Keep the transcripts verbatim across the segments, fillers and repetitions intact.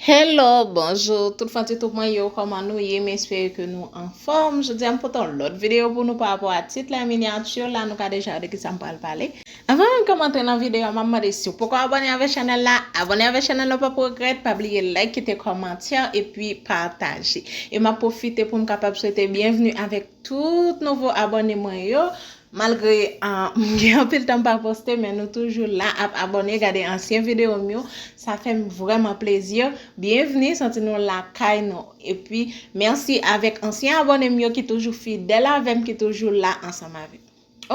Hello, bonjou, tout fan YouTube mwen yo, kòman nou ye? M espere ke nou anfòm. Jodi a m pote yon lòt videyo pou nou pa rapò a tit la, minyati la, nou ka deja wè de kisa m pral pale. Anvan menm ke m antre nan videyo a, m ap mande si w poko abòne avèk chanèl la, abòne avèk chanèl la, w p ap regrèt, pa bliye like, kite kòmantè, epi pataje. E m ap pwofite pou m kapab swete byenvni avèk tout nouvo abòne mwen yo. Malgre ah, m gen anpil tan m pa poste, men nou toujou la ap abòne, gade ansyen videyo m yo. Sa fè m vrèman plezi. Byenvni, santi nou lakay nou. Epi, mèsi avèk ansyen abòne m yo ki toujou fidèl avè m, ki toujou la ansanm avè m.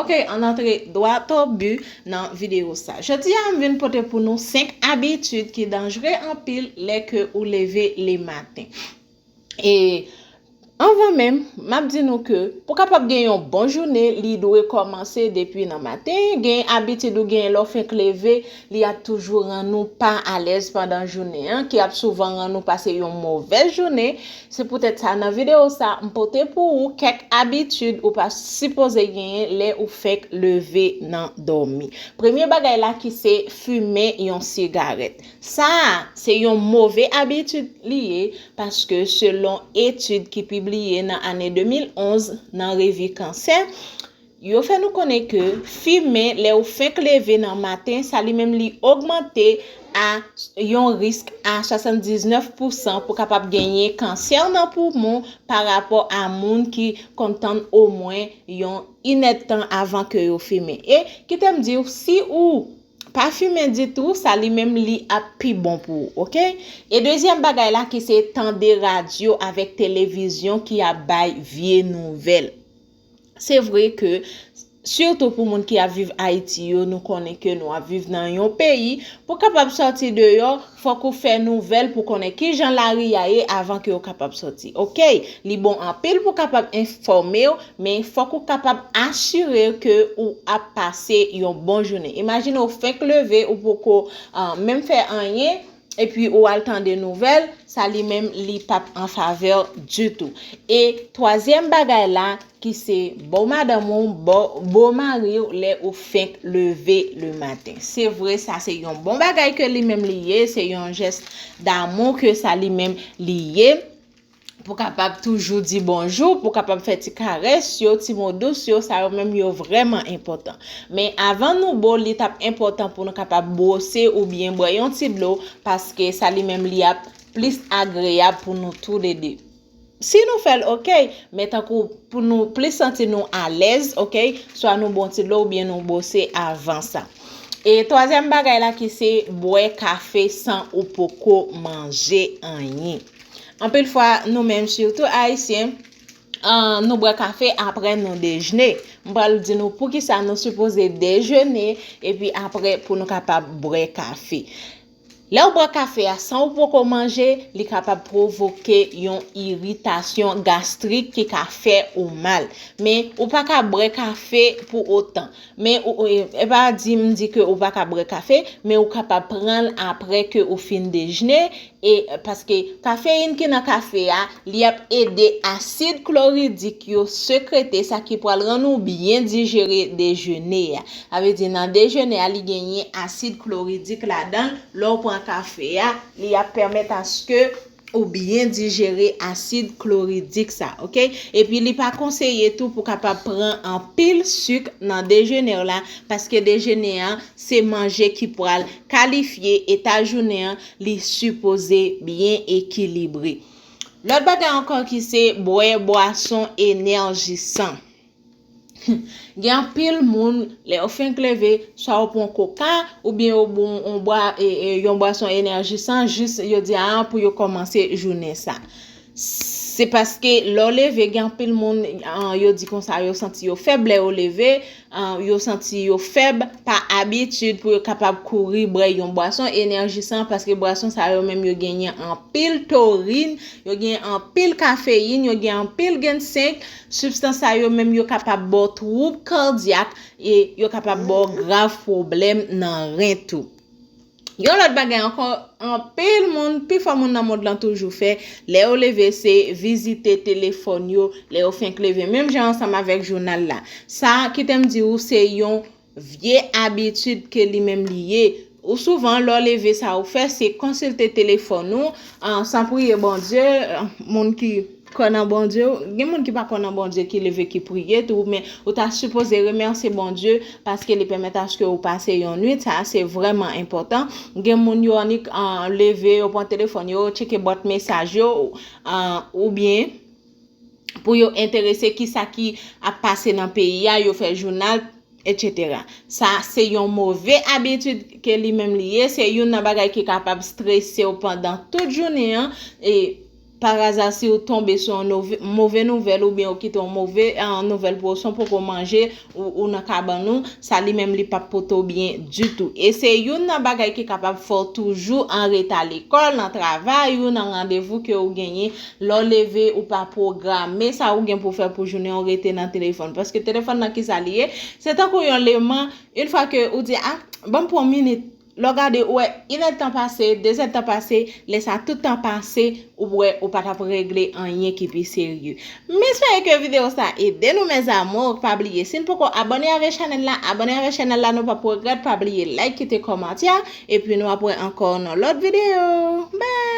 Ok, ann antre dwat o bi nan videyo sa. Jodi a, m vin pote pou nou senk abitid ki danjre anpil lè ke ou leve lematen. E anvan menm, m ap di nou ke pou kapab gen yon bon jounen, li dwe kòmanse depi nan maten. Gen abitid ou genyen lè w fenk leve, li ap toujou rann ou pa alèz pandan jounen an, ki ap souvan rann ou pase yon movèz jounen. Se poutèt sa, nan videyo sa, m pote pou ou kèk abitid ou pa sipoze genyen lè ou fenk leve nan dòmi. Premye bagay la ki se fimen yon sigarèt. Sa a, se yon move abitid li ye, paske selon etid ki pibliye nan ane de mil onz nan revi Kansè, yo fè nou konnen ke fimen lè ou fenk leve nan maten, sa li menm li ogmante a yon risk a swasanndiznèf pousan pou kapab genyen kansè nan poumon pa rapò a moun ki konn tann omwen yon inèdtan avan ke yo fimen. E kite m di w, si ou pa fimen ditou, sa li menm li ap pi bon pou ou, ok? E dezyèm bagay la ki se tande radyo avèk televizyon ki ap bay vye nouvèl. Se vre ke, sitou pou moun ki ap viv Ayiti yo, nou konnen ke nou ap viv nan yon peyi, pou kapab sòti deyò, fòk ou fè nouvèl pou konnen kijan lari a ye avan ke ou kapab sòti. Ok, li bon anpil pou kapab enfòme w, men fòk ou kapab asire ke ou ap pase yon bon jounen. Imajine ou fenk leve, ou poko ah, menm fè anyen, epi ou al tande nouvèl, sa li menm li p ap an favè ditou. E twazyèm bagay la, ki se ba w madanm ou, ba w, ba w mari w lè ou fenk leve lematen. Se vre, sa se yon bon bagay ke li menm li ye, se yon jès damou ke sa li menm li ye. Pou kapab toujou di bonjou, pou kapab fè ti karès yo, ti mo dous yo, sa yo menm yo vrèman enpòtan. Men avan nou bo, li t ap enpòtan pou nou kapab bwose oubyen bwè yon ti dlo, paske sa li menm li ap plis agreyab pou nou toulede. Si nou fè l, ok, men tankou pou nou plis santi nou alèz, ok, swa nou bwè yon ti dlo oubyen nou bwose avan sa. E twazyèm bagay la ki se bwè kafe san ou poko manje anyen. Anpil fwa, nou menm, sitou Ayisyen, ah, nou bwè kafe apre nou dejene. M pral di nou poukisa nou sipoze dejene, epi apre pou nou kapab bwè kafe. Lè w bwè kafe a san ou poko manje, li kapab pwovoke yon iritasyon gastrik ki ka fè ou mal. Men ou pa ka bwè kafe pou otan. Men ou, ou- e pa di m di ke ou pa ka bwè kafe, men ou kapab pran l apre ke ou fin dejene, e paske kafeyin ki nan kafe a, li ap ede asid kloridik yo sekrete, sa ki pral rann ou byen dijere dejene a. Sa vle di nan dejene a, li genyen asid kloridik ladan l. Lè w pran kafe a, li ap pèmèt aske ou byen dijere asid kloridik sa, ok? Epi li pa konseye tou pou kapab pran anpil sik nan dejene w la, paske dejene an se manje ki pral kalifye eta jounen an, li sipoze byen ekilibre. Lòt bagay ankò ki se bwè bwason enèjisan. Gen anpil moun, lè yo fenk leve, swa yo pran koka, oubyen yo bwè yon bwa, e, e, yon bwason enèjisan, jis yo di a pou yo kòmanse jounen sa. Se paske lè w leve, gen anpil moun, ah, yo di konsa, yo santi yo fèb lè yo leve, ah, yo santi yo fèb pa abitid pou yo kapab kouri bwè yon bwason enèjisan, paske bwason sa yo menm yo genyen anpil torin, yo genyen anpil kafeyin, yo genyen anpil ginseng, sibstans sa yo menm yo kapab ba w twoub kadyak e yo kapab ba w grav pwoblèm nan ren tou. Yon lòt bagay ankò, anpil moun, pifò moun nan mond lan toujou fè, lè yo leve se vizite telefòn yo, lè yo fenk leve, menm jan ansanm avèk jounal la. Sa, kite m di w, se yon vye abitid ke li menm li ye. Ou souvan, lè w leve, sa ou fè, se konsilte telefòn ou, an, san priye Bondye, an, moun ki kwè nan Bondye, gen moun ki pa kwè nan Bondye ki leve ki priye tou, men ou ta sipoze remèsye Bondye paske li pèmèt aske ou pase yon nwit, sa se vrèman enpòtan. Gen moun yo annik, an, leve, yo pran telefòn yo, tcheke bwat mesaj yo, an, oubyen pou yo enterese kisa ki ap pase nan peyi a, yo fè jounal, etsetera. Sa se yon move abitid ke li menm li ye, se youn nan bagay ki kapab strese w pandan tout jounen an, e paraza si w tonbe sou yon nove- move nouvèl oubyen w kite yon move, an, nouvèl pou w san poko manje, ou, ou nan kabann ou, sa li menm li p ap pote w byen ditou. E se youn nan bagay ki kapab fè w toujou an reta lekòl, nan travay ou, nan randevou ke ou genyen. Lè w leve, ou pa pwograme sa ou gen pou fè pou jounen, ou rete nan telefòn. Paske telefòn nan, kisa li ye? Se tankou yon leman, yon fwa ke ou di, a, ban m pran yon minit. Lè w gade, ou wè, inèdtan pase, dezèdtan pase, lè sa tout tan pase, ou wè, ou pa t ap regle anyen ki pi serye. M espere ke videyo sa ede nou, mes amours. Pa bliye, si n poko abòne avèk chanèl la, abòne avèk chanèl la, nou p ap regrèt. Pa bliye like, kite kòmantè, epi nou ap wè ankò nan lòt videyo. Bye!